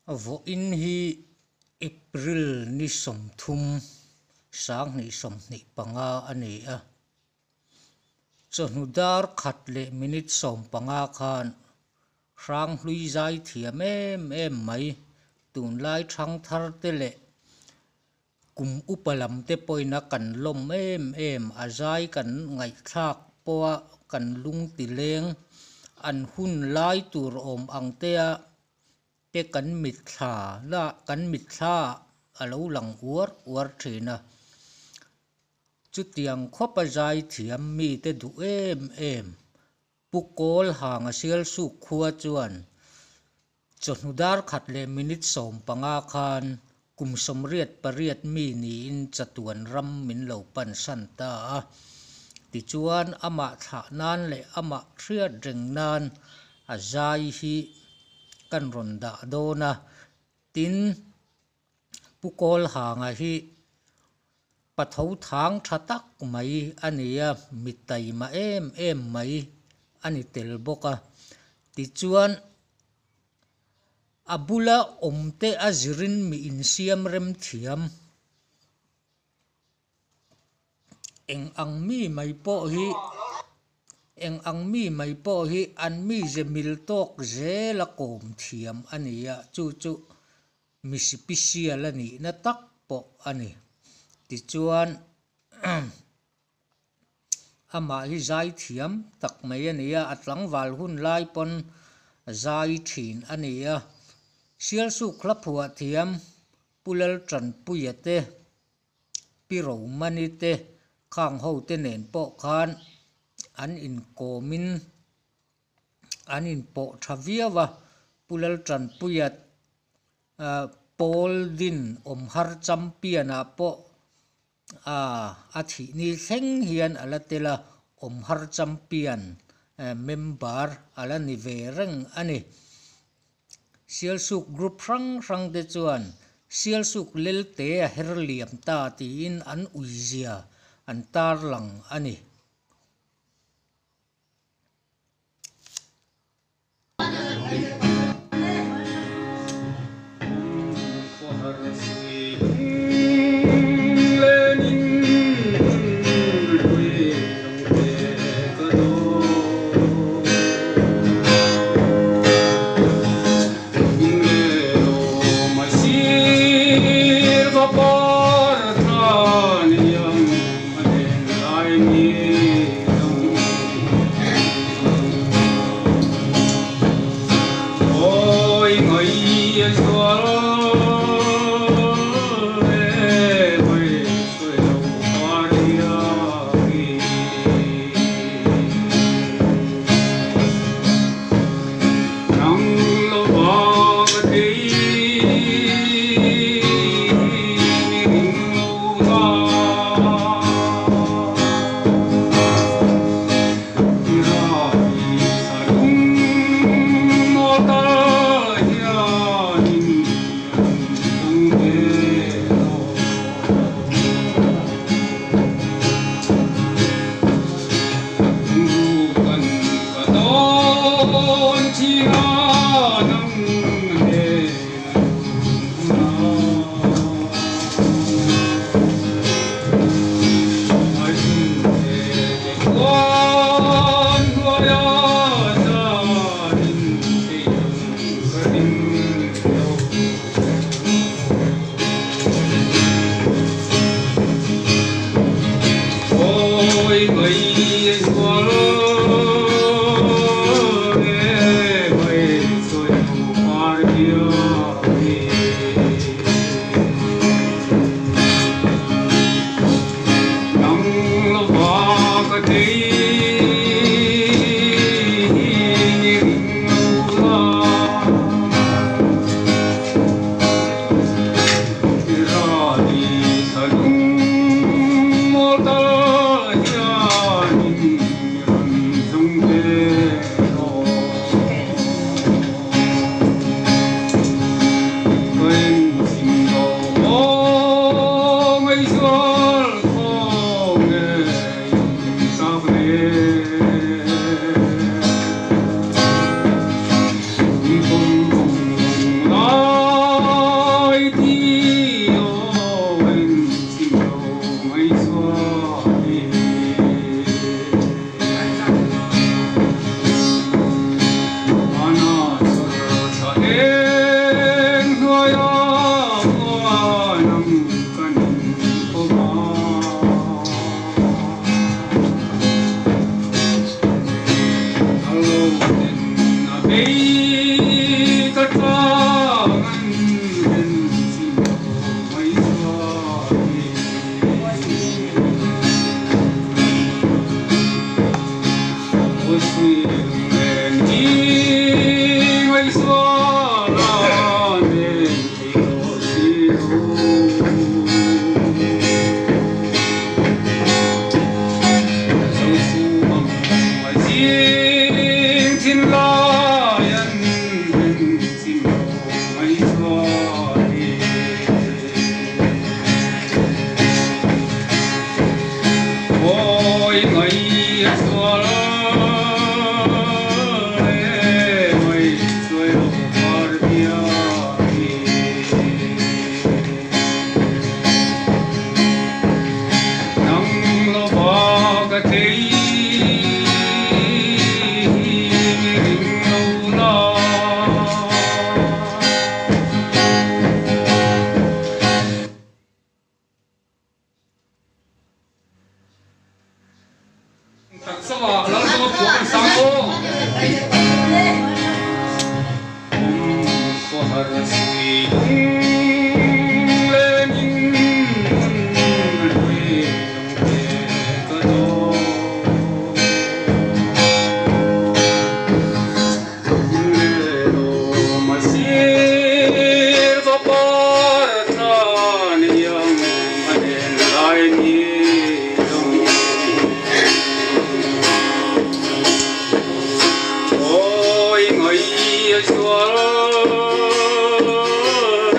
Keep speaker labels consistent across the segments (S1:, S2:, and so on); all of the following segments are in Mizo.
S1: Vawiin hi April ni 30, 2025 a ni a. Chawhnu dar khat leh minute 15 khan Hranghlui zai thiam em em mai, tunlai thangthar te leh kum upa lam te pawhin a kan lawm em em, a zai kan ngaihthlak pawha kan lung ti leng, an hun lai tur awm ang tea te kan mitthla la kan mitthla a lo lang uar uar thin a. Chutiang khawpa zai thiam mite duh em em Pu Kawl Hanga Sialsuk khua chuan chawhnu dar khat leh minute 15 khan kum 88 mi niin chatuan ram min lo pan san ta a. Tichuan amah thlah nan leh amah hriat reng nan a zai hi kan rawn dah dawn a. Tin, Pu Kawl Hanga hi patho thang tha tak mai a ni a, mi taima em em mai a ni tel bawk a. Tichuan, a bula awm te a zirin mi insiam rem thiam. Eng ang mi mai pawh hi eng ang mi mai pawh hi an mize mil tawk zela kawm thiam a ni a, chu chu mi sipisial a nihna tak pawh a ni. Tichuan amah hi zai thiam tak mai a ni a, a tlangval hun lai pawn zai thin a ni a. Sialsuk hla phuah thiam Pu Laltanpuia te, Pi Romani te khang ho te nen pawh khan an inkawmin an inpawh tha viau a. Pu Laltanpuia Paul din awmhar champion ah pawh a thih ni thleng hian a la tel a, awmhar champion member a la ni ve reng a ni. Sialsuk group hrang hrang te chuan Sialsuk Lelte a her liam ta tiin an uizia an tarlang a ni.
S2: Eng hnuaia muan ang kan inkawm a. Ka lo den a bei ka tlang an den chim lo mai chuan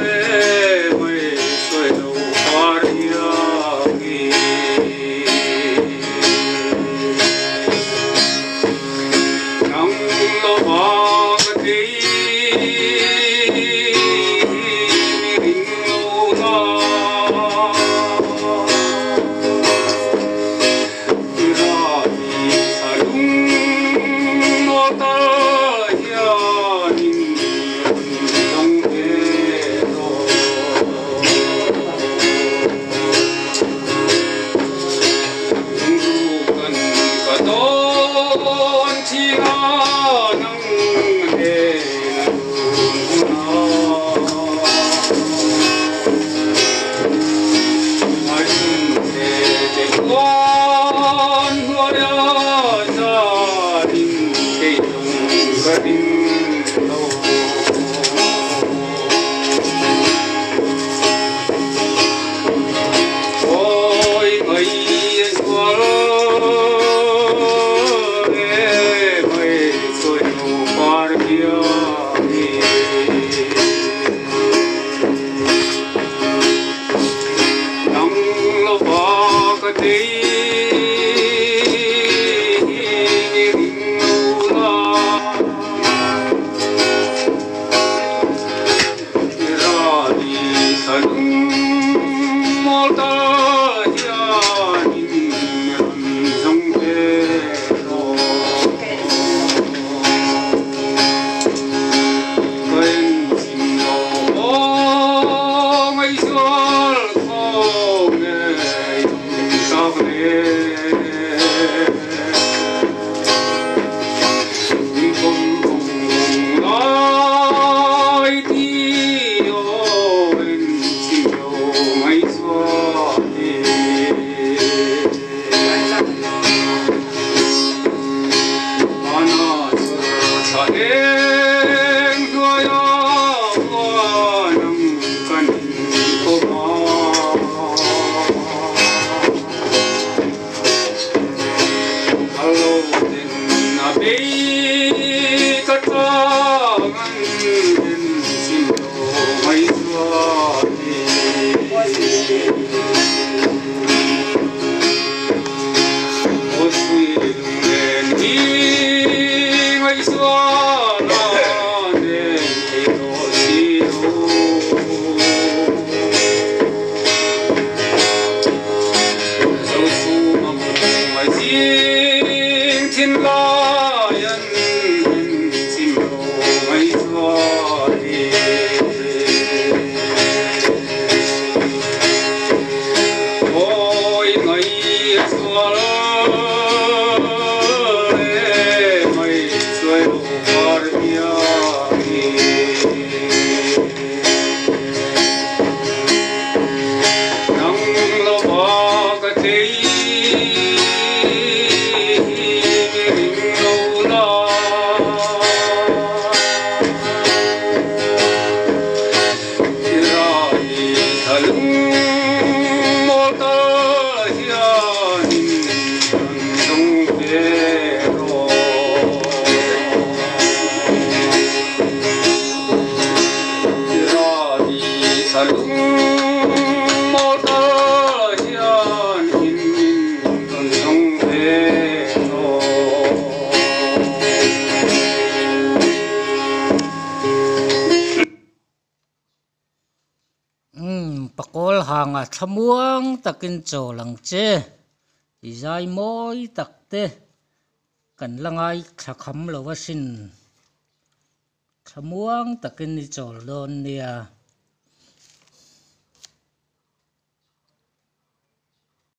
S2: e. Salung motor hian in min rawn zawng ve tawh.
S1: Umm, Pakawl hanga thlamuang takin chawl ang che. I zai mawi tak te kan la ngaithla kham lo asin. Thlamuang takin i chawl dawn nia.